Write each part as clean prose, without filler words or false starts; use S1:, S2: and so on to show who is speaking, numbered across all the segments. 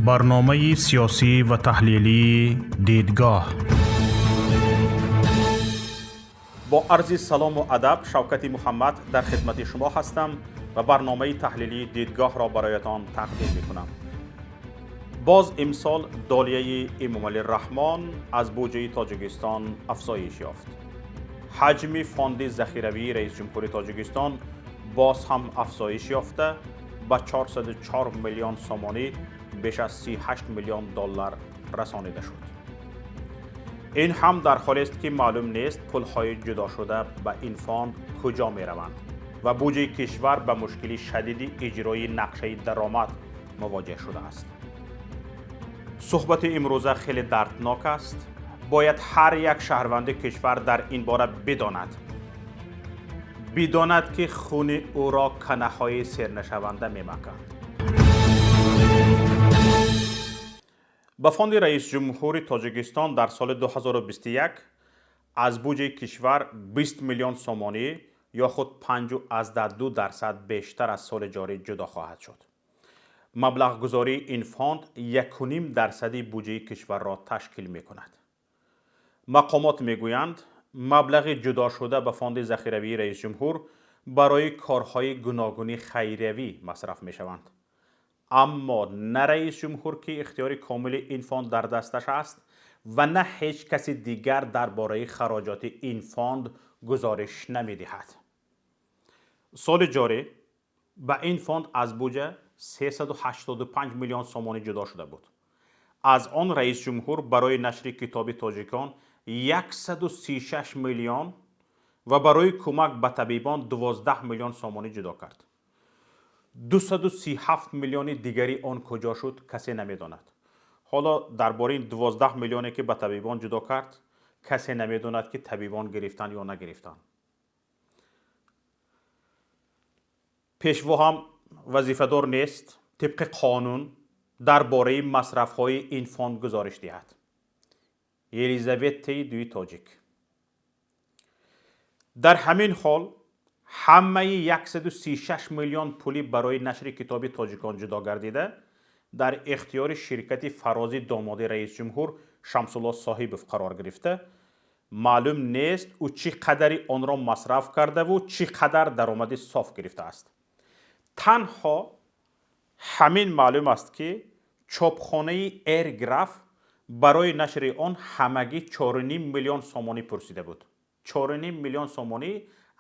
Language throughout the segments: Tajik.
S1: Барномаи сиёсӣ ва таҳлилии «Дидгоҳ».
S2: Бо арзи салому адаб, Шавкати Муҳаммад дар хидмати шумо ҳастам ва барномаи таҳлилии «Дидгоҳ»-ро бароятон тақдим мекунам. Боз имсол долияи Эмомалӣ Раҳмон аз буҷаи Тоҷикистон афзоиш ёфт. Ҳаҷми фонди захиравии раисҷумҳури Тоҷикистон боз ҳам афзоиш ёфта, ба 404 миллион сомонӣ, беш аз 38 миллион доллар расонида шуд. Ин ҳам дар ҳолест, ки маълум нест, пулҳои ҷудошуда ба ин фонд куҷо мераванд ва буҷаи кишвар ба мушкили шадиди иҷрои нақшаи даромад мувоҷеҳ шудааст. Суҳбати имрӯза хеле дарднок аст. Бояд ҳар як шаҳрванди кишвар дар ин бора бидонад, ки хуни ӯро канаҳои сернашаванда мемаканд. Ба фонди раисҷумҳури Тоҷикистон дар соли 2021 аз буҷаи кишвар 20 миллион сомонӣ ё худ 5,2% бештар аз соли ҷорӣ ҷудо хоҳад шуд. Маблағгузории ин фонд 1,5 дарсади буҷаи кишварро ташкил мекунад. Мақомот мегӯянд, маблағи ҷудошуда ба фонди захиравии раисҷумҳур барои корҳои гуногуни хайриявӣ масраф мешаванд. Аммо на раисҷумҳур, ки ихтиёри комили ин фонд дар дасташ аст, ва на ҳеҷ каси дигар дар бораи хароҷоти ин фонд гузориш намедиҳад. Соли ҷорӣ ба ин фонд аз буҷа 385 миллион сомонӣ ҷудо шуда буд. Аз он раисҷумҳур барои нашри китоби «Тоҷикон» 136 миллион ва барои кӯмак ба табибон 12 миллион сомонӣ ҷудо кард. 237 миллиони дигари он куҷо шуд, касе намедонад. Ҳоло дар бораи 12 миллионе, ки ба табибон ҷудо кард, касе намедонад, ки табибон гирифтанд ё нагирифтанд. Пешво ҳам вазифадор нест тибқи қонун дар бораи масрафҳои ин фонд гузориш диҳад. Елизаветаи дуи тоҷик. Дар ҳамин ҳол ҳамаи 136 миллион пулӣ барои нашри китоби «Тоҷикон» ҷудо гардида дар ихтиёри ширкати Фарози домоди раисҷумҳур Шамсулло Соҳибов қарор гирифта, маълум нест, ӯ чӣ қадари онро масраф кардаву чӣ қадар даромади соф гирифтааст. Танҳо ҳамин маълум аст, ки чопхонаи Эрграф барои нашри он ҳамагӣ 4,5 миллион сомонӣ пурсида буд. 4,5 миллион сомонӣ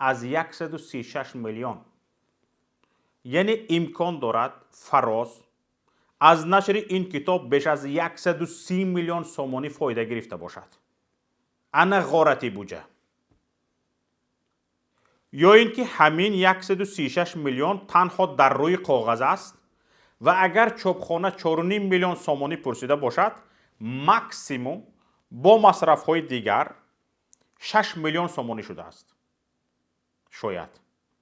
S2: аз 136 миллион. Яъне имкон дорад, Фароз аз нашри ин китоб беш аз 130 миллион сомонӣ фоида гирифта бошад. Ана ғорати буҷа. Ё ин ки ҳамин 136 миллион танҳо дар рӯи коғаз аст ва агар чопхона 4,5 миллион сомонӣ пурсида бошад, максимум бо масрафҳои дигар 6 миллион сомонӣ шудааст. Шояд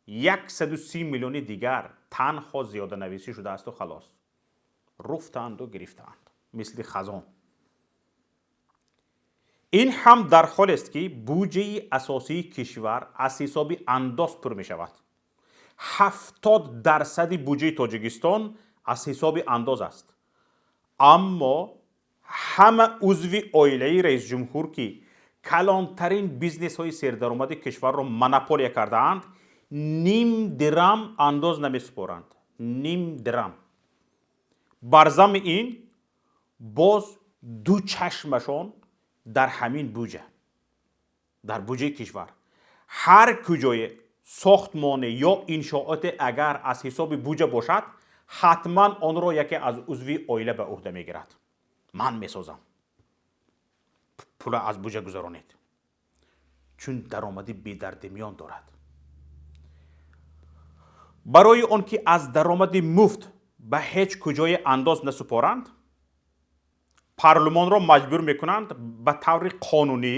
S2: 130 миллиони дигар танҳо зиёданависӣ шудаасту халос, руфтанду гирифтаанд, мисли хазон. Ин ҳам дар ҳолест, ки буҷаи асосии кишвар аз ҳисоби андоз пур мешавад. 70 дарсади буҷаи Тоҷикистон аз ҳисоби андоз аст. Аммо ҳама узви оилаи раисҷумҳур, ки калонтарин бизнесҳои сердаромади кишварро монополия кардаанд, ним дирам андоз намесупоранд, ним дирам. Бар замми ин боз ду чашмашон дар ҳамин буҷа, дар буҷаи кишвар. Ҳар куҷое сохтмоне ё иншооте агар аз ҳисоби буҷа бошад, ҳатман онро яке аз узви оила ба ӯҳда мегирад: «Ман месозам, пула аз буҷа гузаронед», чун даромади бедардимиён дорад. Барои он ки аз даромади муфт ба ҳеҷ куҷое андоз насупоранд, парлумонро маҷбур мекунанд ба таври қонунӣ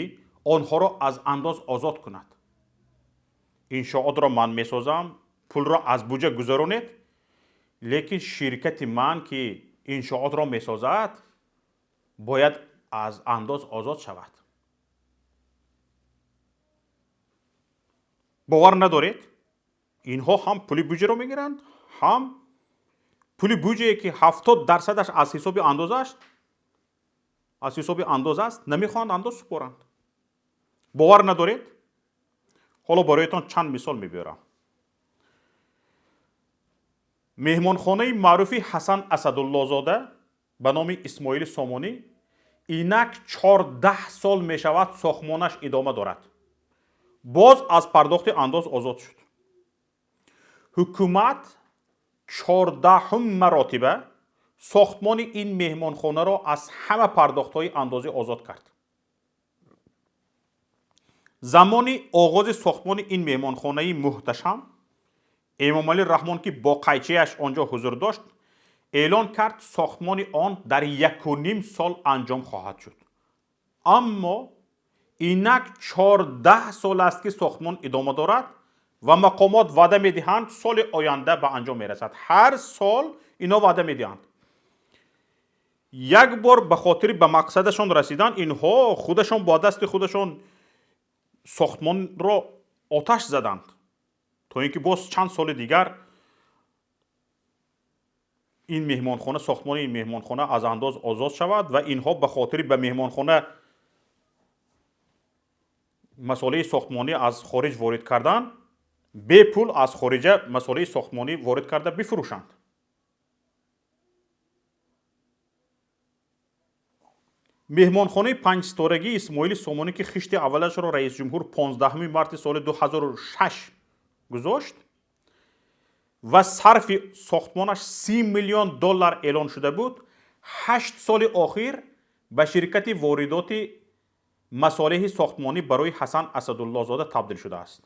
S2: онҳоро аз андоз озод кунад. «Иншоотро ман месозам, пулро аз буҷа гузаронед, лекин ширкати ман, ки иншоотро месозад, бояд аз андоз озод шавад». Бовар надоред? Инҳо ҳам пули буҷаро мегиранд, ҳам Пули буҷае ки 70%-аш аз ҳисоби андоз аст, аз ҳисоби андоз аст, намехоҳанд андоз супоранд. Бовар надоред? Ҳоло бароятон чанд мисол мебиёрам. Меҳмонхонаи маъруфи Ҳасан Асадуллозода ба номи Исмоили Сомонӣ инак 14 сол мешавад сохтмонаш идома дорад. Боз аз пардохти андоз озод шуд. Ҳукумат 14-ум маротиба сохтмони ин меҳмонхонаро аз ҳама пардохтҳои андозӣ озод кард. Замони оғози сохтмони ин меҳмонхонаи муҳташам Эмомалӣ Раҳмон, ки бо қайчияш он ҷо ҳузур дошт, эълон кард сохтмони он дар 1,5 сол анҷом хоҳад шуд. Аммо инак 14 сол аст, ки сохтмон идома дорад ва мақомот ваъда медиҳанд, соли оянда ба анҷом мерасад. Ҳар сол ино ваъда медиҳанд. Як бор ба хотири ба мақсадашон расидан инҳо худашон бо дасти худашон сохтмонро оташ заданд, то ин ки боз чанд соли дигар ин меҳмонхона, сохтмони ин меҳмонхона аз андоз озод шавад ва инҳо ба хотири ба меҳмонхона масолеҳи сохтмонӣ аз хориҷ ворид кардан, бепул аз хориҷа масолеҳи сохтмонӣ ворид карда бифурӯшанд. Меҳмонхонаи панҷситорагии Исмоили Сомонӣ, ки хишти аввалашро раисҷумҳур 15 марти соли 2006 гузошт ва сарфи сохтмонаш 30 миллион доллар эълон шуда буд, 8 соли охир ба ширкати воридоти масолеҳи сохтмонӣ барои Ҳасан Асадуллозода табдил шудааст.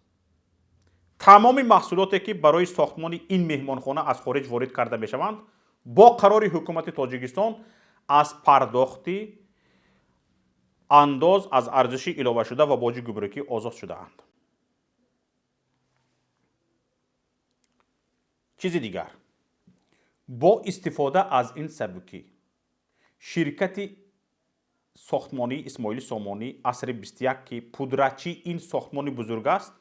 S2: Тамоми маҳсулоте, ки барои сохтмони ин меҳмонхона аз хориҷ ворид карда мешаванд, бо қарори ҳукумати Тоҷикистон аз пардохти андоз аз арзиши иловашуда ва боҷи гумрукӣ озод шудаанд. Чизи дигар, бо истифода аз ин сабукӣ ширкати сохтмонии Исмоили Сомонӣ асри 21, ки пудратчии ин сохтмони бузург аст,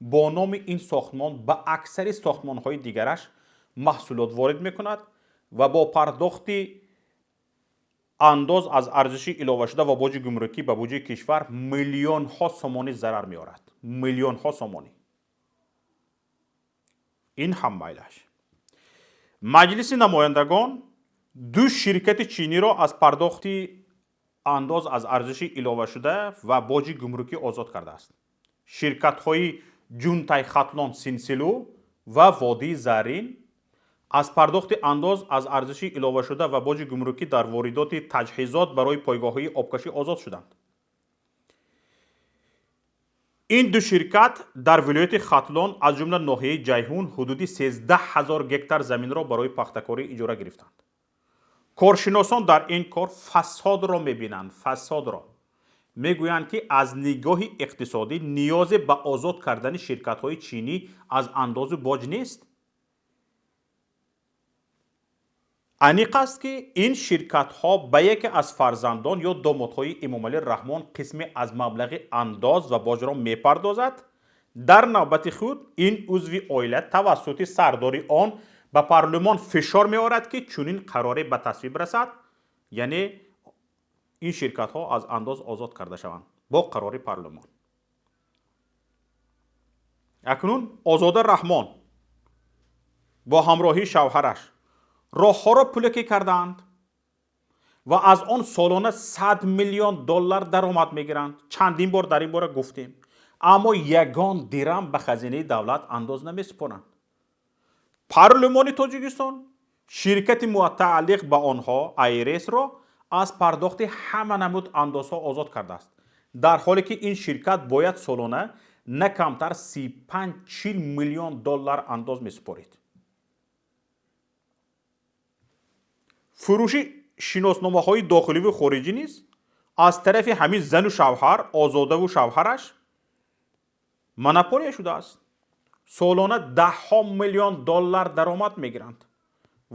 S2: бо номи ин сохтмон ба аксари сохтмонҳои дигараш маҳсулот ворид мекунад ва бо пардохти андоз аз арзиши иловашуда ва боҷи гумрукӣ ба буҷаи кишвар миллионҳо сомонӣ зарар меорад. Миллионҳо сомонӣ. Ин ҳам майлаш. Маҷлиси намояндагон ду ширкати чиниро аз пардохти андоз аз арзиши иловашуда ва боҷи гумрукӣ озод кардааст. Ширкатҳои Ҷунтай Хатлон Синсилу ва Водии Зарин аз пардохти андоз аз арзиши иловашуда ва боҷи гумрукӣ дар воридоти таҷҳизот барои пойгоҳҳои обкашӣ озод шуданд. Ин ду ширкат дар вилояти Хатлон, аз ҷумла ноҳияи Ҷайҳун, ҳудуди 13 ҳазор гектар заминро барои пахтакорӣ иҷора гирифтанд. Коршиносон дар ин кор фасодро мебинанд, фасодро. Мегӯянд, ки аз нигоҳи иқтисодӣ ниёзе ба озод кардани ширкатҳои чинӣ аз андозу боҷ нест. Аниқ аст, ки ин ширкатҳо ба яке аз фарзандон ё домодҳои Эмомалӣ Раҳмон қисме аз маблағи андоз ва боҷро мепардозад. Дар навбати худ ин узви оила тавассути сардори он ба парлумон фишор меорад, ки чунин қароре ба тасвиб расад, яъне ин ширкатҳо аз андоз озод карда шаванд бо қарори парлумон. Акнун Озода Раҳмон бо ҳамроҳии шавҳараш роҳҳоро пулакӣ кардаанд ва аз он солона 100 миллион доллар даромад мегиранд. Чандин бор дар ин бора гуфтем, аммо ягон дирам ба хазинаи давлат андоз намесупоранд. Парлумони Тоҷикистон ширкати мутааллиқ ба онҳо Айресро аз пардохти ҳама намуд андозҳо озод кардааст, дар ҳоле ки ин ширкат бояд солона на камтар 35-40 миллион доллар андоз месупорид. Фурӯши шиносномаҳои дохиливу хориҷӣ низ аз тарафи ҳамин зану шавҳар, Озодаву шавҳараш, монополия шудааст. Солона даҳҳо миллион доллар даромад мегиранд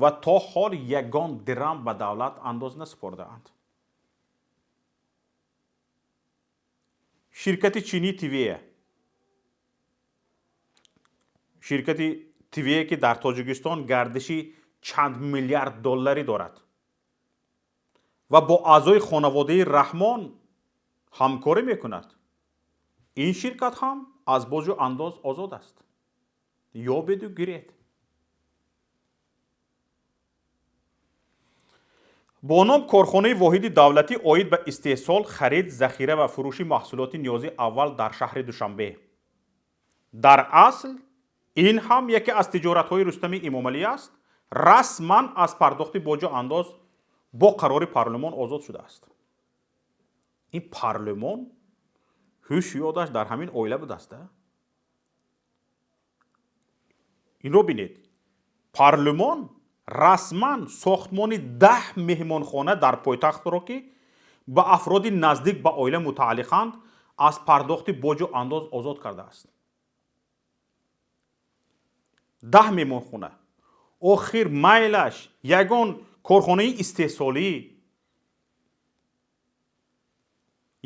S2: ва то ҳол ягон дирам ба давлат андоз насупордаанд. Ширкати чинӣ Тивея, ширкати Тивея, ки дар Тоҷикистон гардиши чанд миллиард долларӣ дорад ва бо аъзои хонаводаи Раҳмон ҳамкорӣ мекунад. Ин ширкат ҳам аз боҷу андоз озод аст. Ёбеду гиред. Бо ном корхонаи воҳиди давлатӣ оид ба истеҳсол, харид, захира ва фурӯши маҳсулоти ниёзи аввал дар шаҳри Душанбе. Дар асл ин ҳам яке аз тиҷоратҳои Рустами Эмомалӣ аст, расман аз пардохти боҷу андоз бо қарори парлумон озод шудааст. Ин парлумон ҳуш ёдаш дар ҳамин оила будааст. Инро бинед, парлумон расман сохтмони 10 меҳмонхона дар пойтахтро, ки ба афроди наздик ба оила мутааллиқанд, аз пардохти боҷу андоз озод кардааст. 10 меҳмонхона. Охир майлаш ягон корхонаи истеҳсолӣ,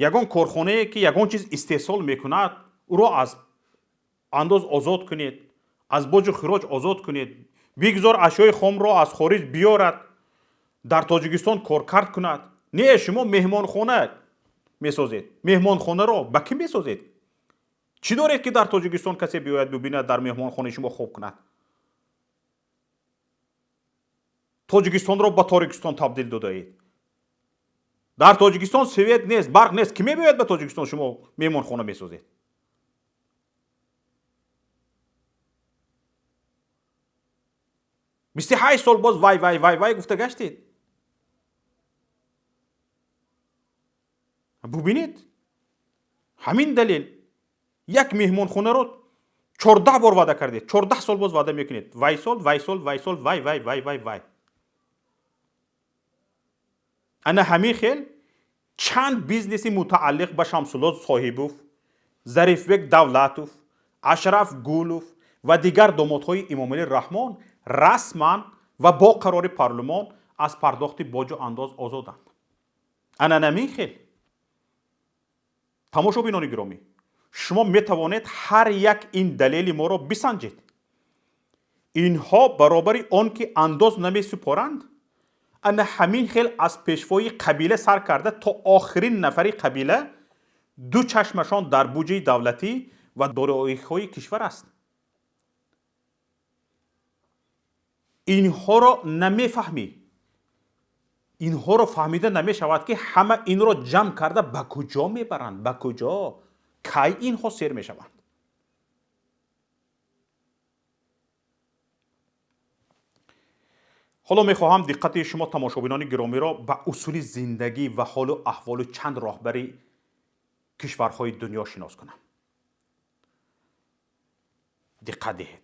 S2: ягон корхонае ки ягон чиз истеҳсол мекунад, ӯро аз андоз озод кунед, аз боҷу хироҷ озод кунед, бигзор ашёи хомро аз хориҷ биёрад, дар Тоҷикистон коркард кунад. Не, шумо меҳмонхона месозед. Меҳмонхонаро ба кӣ месозед? Чӣ доред, ки дар Тоҷикистон касе биёяд, бибинад, дар меҳмонхонаи шумо хоб кунад? Тоҷикистонро ба Торикистон табдил додаед. Дар Тоҷикистон свет нест, барқ нест, кӣ мебиёяд ба Тоҷикистон? Шумо меҳмонхона месозед. 28 сол боз вай вай вай вай гуфта гаштед. Бубинед, ҳамин далел як меҳмонхонаро 14 бор ваъда кардед, 14 сол боз ваъда мекунед. Вай сол, вай сол, вай сол, вай вай вай вай вай. Ана ҳамин хел чанд бизнеси мутааллиқ ба Шамсулло Соҳибов, Зарифбек Давлатов, Ашраф Гулов ва дигар домодҳои Эмомалӣ Раҳмон расман ва бо қарори парлумон аз пардохти боҷу андоз озоданд. Ана намин хел. Тамошобинони гиромӣ, шумо метавонед ҳар як ин далели моро бисанҷед. Инҳо баробари он ки андоз намесупоранд, ана ҳамин хел аз пешвои қабила сар карда то охирин нафари қабила ду чашмашон дар буҷаи давлатӣ ва дороиҳои кишвар аст. Инҳоро намефаҳмӣ, инҳоро фаҳмида намешавад, ки ҳама инро ҷамъ карда ба куҷо мебаранд, ба куҷо, кай инҳо сер мешаванд. Ҳоло мехоҳам диққати шумо тамошобинони гиромиро ба усули зиндагӣ ва ҳолу аҳволи чанд роҳбари кишварҳои дунё шинос кунам. Диққат диҳед.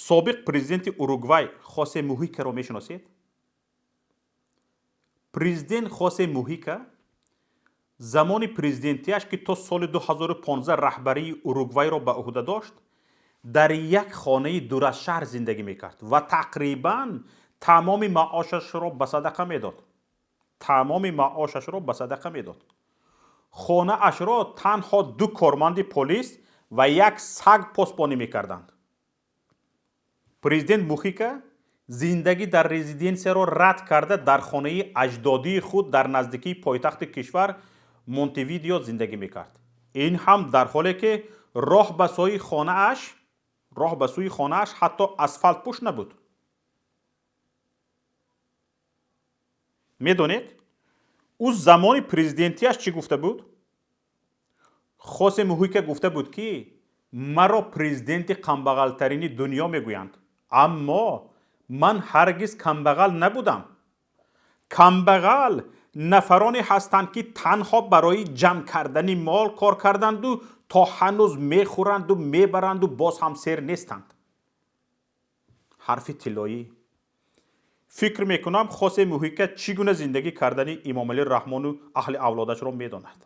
S2: Собиқ президенти Уругвай Хосе Мухикаро мешиносед? Президент Хосе Мухика замони президентиаш, ки то соли 2015 раҳбарии Уругвайро ба ӯҳда дошт, дар як хонаи дур аз шаҳр зиндагӣ мекард ва тақрибан тамоми маошашро ба садақа медод. Тамоми маошашро ба садақа медод. Хонаашро танҳо ду корманди полис ва як саг посбонӣ мекарданд. Президент Мухика зиндагӣ дар резиденсияро рад карда, дар хонаи аҷдодии худ дар наздикии пойтахти кишвар Монтевидео зиндагӣ мекард. Ин ҳам дар ҳоле ки роҳ ба сӯи хонааш ҳатто асфалтпӯш набуд. Медонед, ӯ замони президентияш чӣ гуфта буд? Хосе Мухика гуфта буд, ки маро президенти камбағалтарини дунё мегӯянд, аммо ман ҳаргиз камбағал набудам. Камбағал нафароне ҳастанд, ки танҳо барои ҷамъ кардани мол кор карданду то ҳанӯз мехӯранду мебаранду боз ҳам сер нестанд. Ҳарфи тиллоӣ. Фикр мекунам, Хосе Мухика чӣ гуна зиндагӣ кардани Эмомалӣ Раҳмону аҳли авлодашро медонад.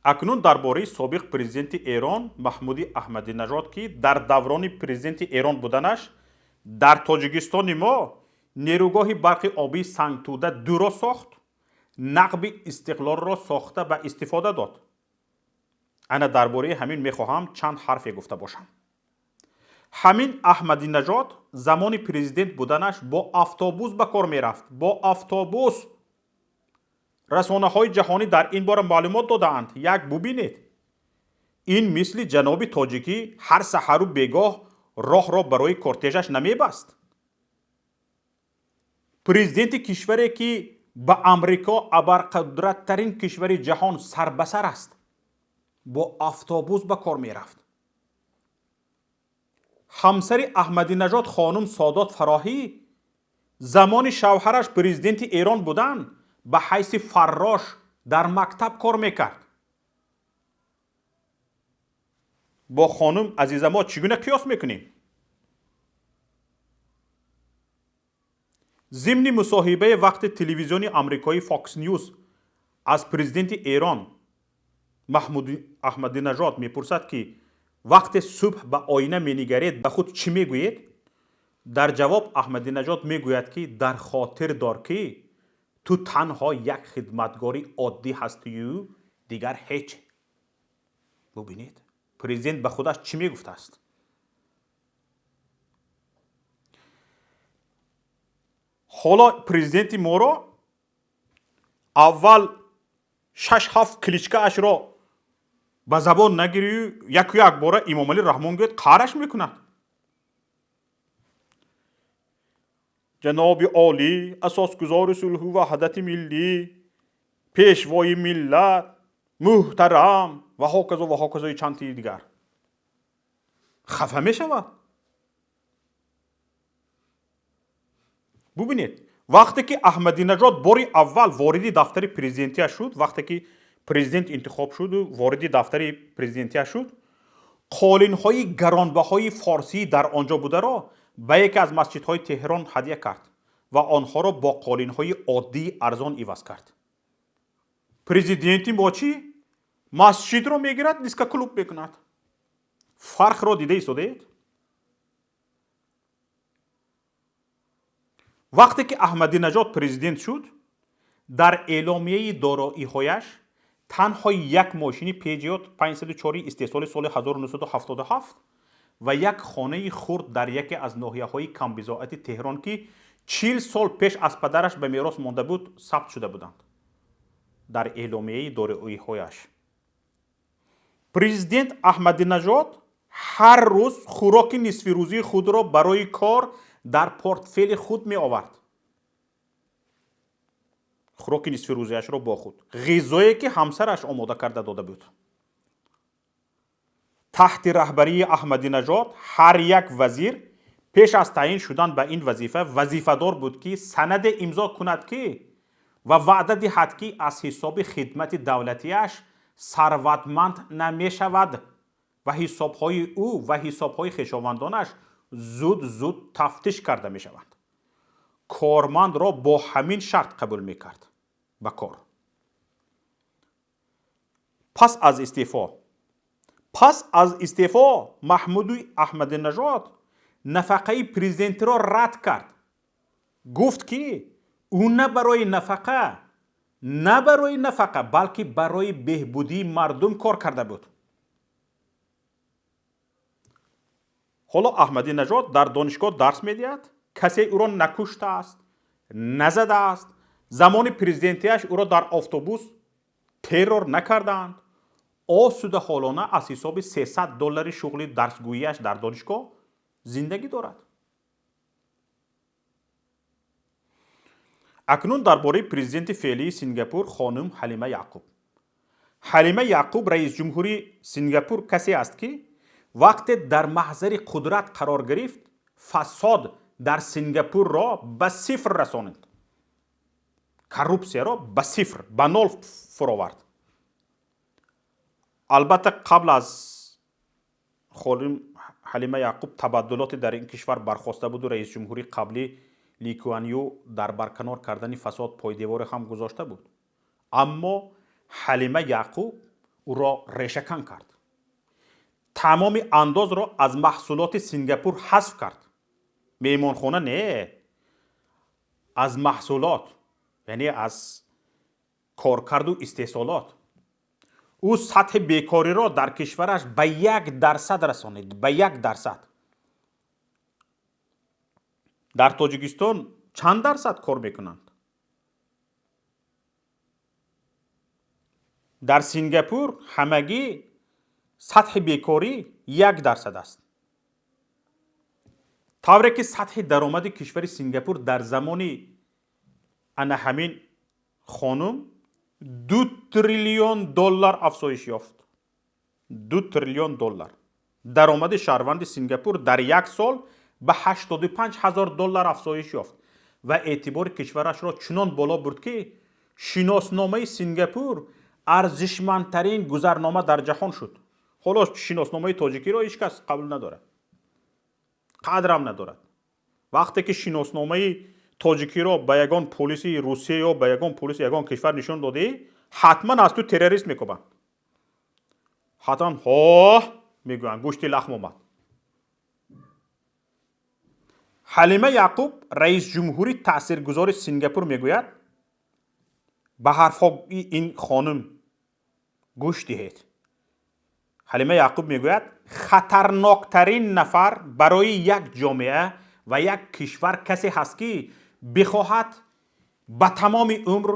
S2: Акнун дар бораи собиқ президенти Эрон Маҳмуди Аҳмадинажод, ки дар даврони президенти Эрон буданаш дар Тоҷикистони мо нерӯгоҳи барқи обии Сангтуда дуро сохт, нақби Истиқлолро сохта ба истифода дод. Ана дар бораи ҳамин мехоҳам чанд ҳарфе гуфта бошам. Ҳамин Аҳмадинажод замони президент буданаш бо автобус ба кор мерафт. Бо автобус. Расонаҳои ҷаҳонӣ дар ин бора маълумот додаанд. Як бубинед. Ин мисли ҷаноби тоҷикӣ ҳар саҳару бегоҳ роҳро барои кортежаш намебаст. Президенти кишваре, ки ба Амрико абарқудраттарин кишвари ҷаҳон сарбасар аст, бо автобус ба кор мерафт. Ҳамсари Аҳмадинажод хонум Содот Фароҳӣ замони шавҳараш президенти Эрон будан ба ҳайси фаррош дар мактаб кор мекард. Бо хонум азиза мо чӣ гуна қиёс мекунем? Зимни мусоҳибаи вақти телевизиони амрикоӣ Fox News аз президенти Эрон Маҳмуд Аҳмадинажод мепурсад, ки вақте субҳ ба оина менигаред, ба худ чӣ мегӯед? Дар ҷавоб Аҳмадинажод мегӯяд, ки дар хотир дор, ки ту танҳо як хидматгори оддӣ ҳастию дигар ҳеҷ. Бубинед, президент ба худаш чӣ мегуфтааст? Ҳоло президенти моро аввал 6-7 кличкаашро ба забон нагирию яку як бора Имомалӣ Раҳмон гӯяд, қаҳраш мекунад. Ҷаноби олӣ, асосгузори сулҳу ваҳдати миллӣ, пешвои миллат, муҳтарам ва ҳоказо ва ҳоказои чанд тии дигар. Хафа мешавад. Бубинед, вақте ки Аҳмадинажод бори аввал вориди дафтари президентия шуд, вақте ки президент интихоб шуду вориди дафтари президентия шуд, қолинҳои гаронбаҳои форсӣ дар он ҷо бударо ба яке аз масҷидҳои Теҳрон ҳадя кард ва онҳоро бо қолинҳои оддии арзон иваз кард. Президенти мо чӣ? Масҷидро мегирад, дискоклуб мекунад. Фарқро дида истодаед? Вақте ки Аҳмадинажод президент шуд, дар эъломияи дороиҳояш танҳо як мошини Peugeot 504 истеҳсоли соли 1977 ва як хонаи хурд дар яке аз ноҳияҳои камбизоати Теҳрон, ки 40 сол пеш аз падараш ба мерос монда буд, сабт шуда буданд. Дар эъломияи дороиҳояш президент Аҳмадинажод ҳар рӯз хӯроки нисфирӯзии худро барои кор дар портфели худ меовард. Хӯроки нисфирӯзиашро бо худ, ғизое ки ҳамсараш омода карда дода буд. Таҳти раҳбарии Аҳмадинажод ҳар як вазир пеш аз таъин шудан ба ин вазифа вазифадор буд, ки санаде имзо кунад, ки ва ваъда диҳад, ки аз ҳисоби хидмати давлатиаш сарватманд намешавад ва ҳисобҳои ӯ ва ҳисобҳои хешовандонаш зуд-зуд тафтиш карда мешаванд. Кормандро бо ҳамин шарт қабул мекард ба кор. Пас аз истеъфо Маҳмуди Аҳмадинажод нафақаи президентиро рад кард. Гуфт, ки ӯ на барои нафақа, балки барои беҳбудии мардум кор карда буд. Ҳоло Аҳмадинажод дар донишгоҳ дарс медиҳад, касе ӯро накуштааст, назадааст, замони президентиаш ӯро дар автобус террор накардаанд. Осудаҳолона аз ҳисоби сесад доллари шуғли дарсгӯияш дар донишгоҳ зиндагӣ дорад. Акнун дар бораи президенти феълии Сингапур хонум Ҳалима Яъқуб. Ҳалима Яъқуб раисҷумҳури Сингапур касе аст, ки вақте дар маҳзари қудрат қарор гирифт, фасод дар Сингапурро ба сифр расонид. Коррупсияро ба сифр, ба нол фуровард. Албатта, қабл аз хонум Ҳалима Яъқуб табаддулоте дар ин кишвар бархоста буду раисҷумҳури қаблӣ Ли Куан Ю дар барканор кардани фасод пойдеворе ҳам гузошта буд. Аммо Ҳалима Яъқуб ӯро решакан кард. Тамоми андозро аз маҳсулоти Сингапур ҳазф кард. Меҳмонхона не, аз маҳсулот, яъне аз коркарду истеҳсолот. Ӯ сатҳи бекориро дар кишвараш ба 1% расонид, ба 1%. Дар Тоҷикистон чанд дарсад кор мекунанд? Дар Сингапур ҳамагӣ сатҳи бекорӣ 1% аст. Тавре ки сатҳи даромади кишвари Сингапур дар замони ана ҳамин хонум 2 триллион доллар афзоиш ёфт. 2 триллион доллар. Даромади шаҳрванди Сингапур дар як сол ба 85 ҳазор доллар афзоиш ёфт ва эътибори кишварашро чунон боло бурд, ки шиносномаи Сингапур арзишмандтарин гузарнома дар ҷаҳон шуд. Ҳоло шиносномаи тоҷикиро ҳеҷ кас қабул надорад, қадрам надорад. Вақте ки шиносномаи тоҷикиро ба ягон полиси Русия ё ба ягон полиси ягон кишвар нишон додӣ, ҳатман аз ту террорист мекобанд. Ҳатман ҳоҳ мегӯянд, гӯшти лахм омад. Ҳалима Яъқуб, раисҷумҳури таъсиргузори Сингапур, мегӯяд: ба ҳарфҳои ин хонум гӯш диҳед. Ҳалима Яъқуб мегӯяд: хатарноктарин нафар барои як ҷомеа ва як кишвар касе ҳаст, ки бихоҳад ба тамоми умр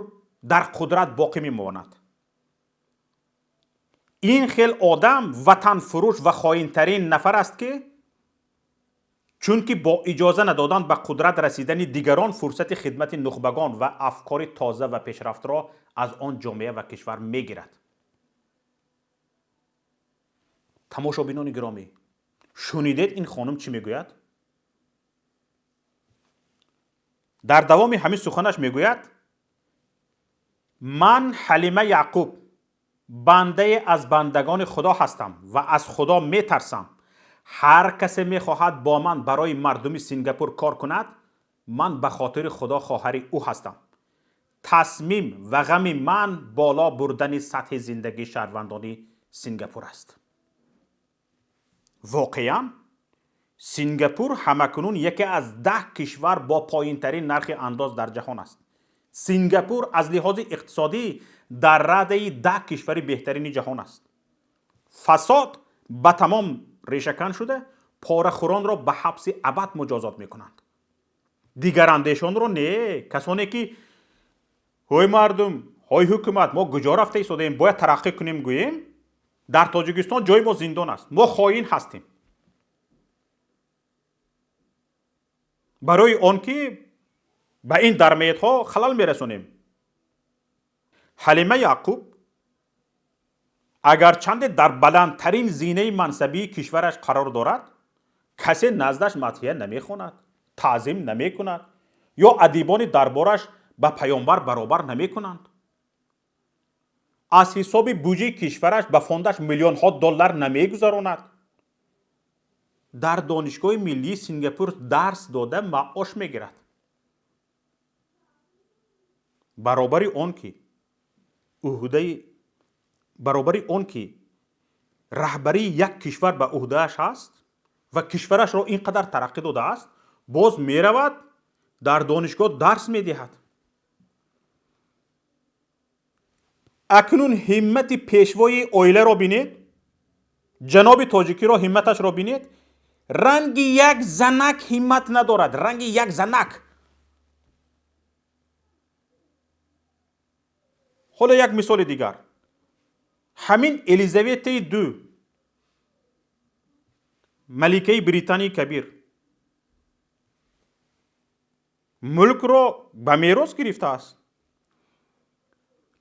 S2: дар қудрат боқӣ мемонад. Ин хел одам ватанфурӯш ва хоинтарин нафар аст, ки чунки бо иҷоза надодан ба қудрат расидани дигарон фурсати хидмати нухбагон ва афкори тоза ва пешрафтро аз он ҷомеа ва кишвар мегирад. Тамошобинони гиромӣ, шунидед ин хонум чӣ мегӯяд? Дар давоми ҳамин суханаш мегӯяд: ман Ҳалима Яъқуб бандае аз бандагони Худо ҳастам ва аз Худо метарсам. Ҳар касе мехоҳад бо ман барои мардуми Сингапур кор кунад, ман ба хотири Худо хоҳари ӯ ҳастам. Тасмим ва ғами ман боло бурдани сатҳи зиндагии шаҳрвандони Сингапур аст. Воқеан, Сингапур ҳамакунун яке аз 10 кишвар бо поинтарин нархи андоз дар ҷаҳон аст. Сингапур аз лиҳози иқтисодӣ дар радаи 10 кишвари беҳтарини ҷаҳон аст. Фасод ба тамом решакан шуда, порахӯронро ба ҳабси абад муҷозот мекунанд. Дигарандешонро не, касоне ки ҳой мардум, ҳой ҳукумат, мо куҷо рафта истодаем, бояд тараққӣ кунем гӯем, дар Тоҷикистон ҷои мо зиндон аст, мо хоин ҳастем. Барои он ки ба ин дармеедҳо халал мерасонем. Ҳалима Яъқуб агарчанде дар баландтарин зинаи мансабии кишвараш қарор дорад, касе наздаш мадҳия намехонад, таъзим намекунад ё адибони дарбораш ба паёмбар баробар намекунанд. Аз ҳисоби буҷаи кишвараш ба фондаш миллионҳо доллар намегузаронад. Дар Донишгоҳи миллии Сингапур дарс дода маош мегирад. Баробари он ки раҳбарии як кишвар ба уҳдааш ҳаст ва кишварашро ин қадар тараққӣ додааст, боз меравад дар донишгоҳ дарс медиҳад. Акнун ҳиммати пешвои оиларо бинед, ҷаноби тоҷикиро ҳимматашро бинед. Ранги як занак ҳиммат надорад, ранги як занак. Ҳоло як мисоли дигар. Ҳамин Елизаветаи ду, маликаи Британияи Кабир, мулкро ба мерос гирифтааст.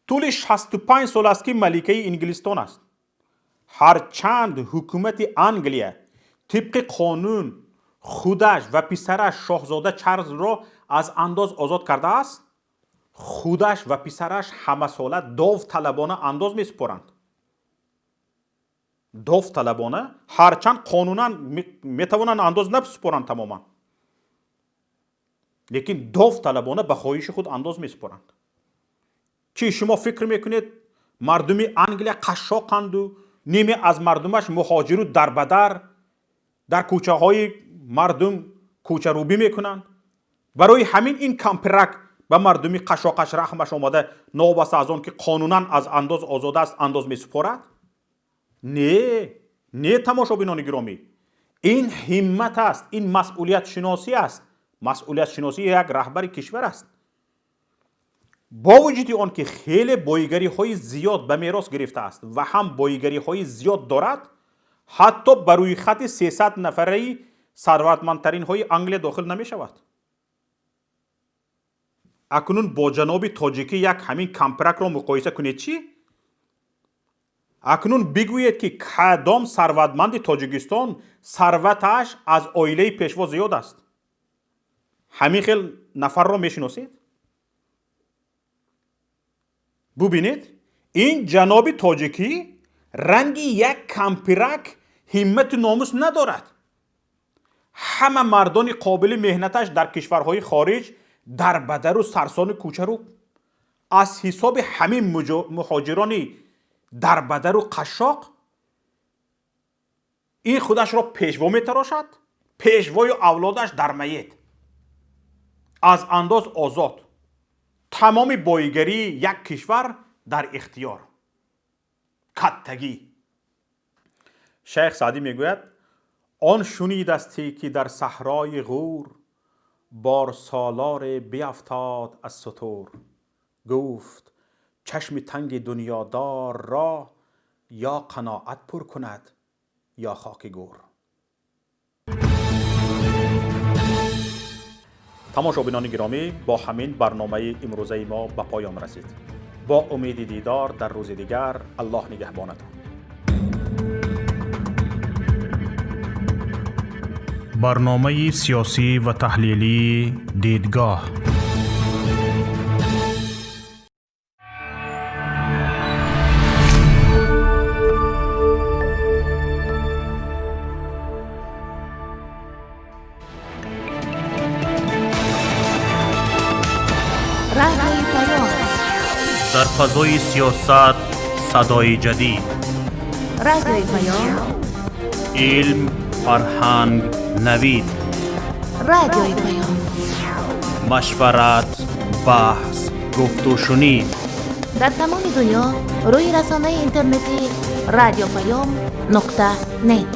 S2: Тӯли 65 сол аст, ки маликаи Инглистон аст. Ҳарчанд ҳукумати Англия тибқи қонун худаш ва писараш шоҳзода Чарлзро аз андоз озод кардааст, худаш ва писараш ҳамасола довталабона андоз месупоранд. Довталабона, ҳарчанд қонунан метавонанд андоз насупоранд тамоман, лекин довталабона ба хоҳиши худ андоз месупоранд. Чӣ шумо фикр мекунед мардуми Англия қашшоқанду ниме аз мардумаш муҳоҷиру дарбадар дар кӯчаҳои мардум кӯчарӯбӣ мекунанд? Барои ҳамин ин кампирак ба мардуми қашшоқаш раҳмаш омада, новобаста аз он ки қонунан аз андоз озод аст, андоз месупорад? Не, не, тамошобинони гиромӣ, ин ҳиммат аст, ин масъулиятшиносӣ аст. Масъулиятшиносии як раҳбари кишвар аст. Бо вуҷуди он ки хеле боигариҳои зиёд ба мерос гирифтааст ва ҳам боигариҳои зиёд дорад, ҳатто ба рӯйхати 300 нафараи сарватмандтаринҳои Англия дохил намешавад. Акнун бо ҷаноби тоҷикӣ як ҳамин кампиракро муқоиса кунед чӣ? Акнун бигӯед, ки кадом сарватманди Тоҷикистон сарваташ аз оилаи пешво зиёд аст? Ҳамин хел нафарро мешиносед? Бубинед, ин ҷаноби тоҷикӣ ранги як кампирак ҳиммату номус надорад. Ҳама мардони қобили меҳнаташ дар кишварҳои хориҷ дар бадару сарсони кӯчару аз ҳисоби ҳамин муҳоҷирони дарбадару қашшоқ ин худашро пешво метарошад, пешвою авлодаш дар маед, аз андоз озод, тамоми боигарии як кишвар дар ихтиёр. Каттагӣ. Шайх Саъдӣ мегӯяд: он шунидастӣ, ки дар саҳрои Ғур борсолоре биафтод аз сутур, гуфт: чашми танги дунёдор ро ё қаноат пур кунад, ё хоки гӯр. Тамошобинони гиромӣ, бо ҳамин барномаи имрӯзаи мо ба поён расид. Бо умеди дидор дар рӯзи дигар, Аллоҳ нигаҳбонатон.
S1: Барномаи сиёсӣ ва таҳлилии «Дидгоҳ».
S3: Радиои Паём.
S4: Дар фазои сиёсат садои ҷадид.
S3: Радиои Паём.
S4: Илм, фарҳанг, навид.
S3: Радиои Паём.
S4: Машварат, баҳс, гуфтушунид.
S3: Дар тамоми дунё рӯи расонаи интернетӣ радиопаём.нет.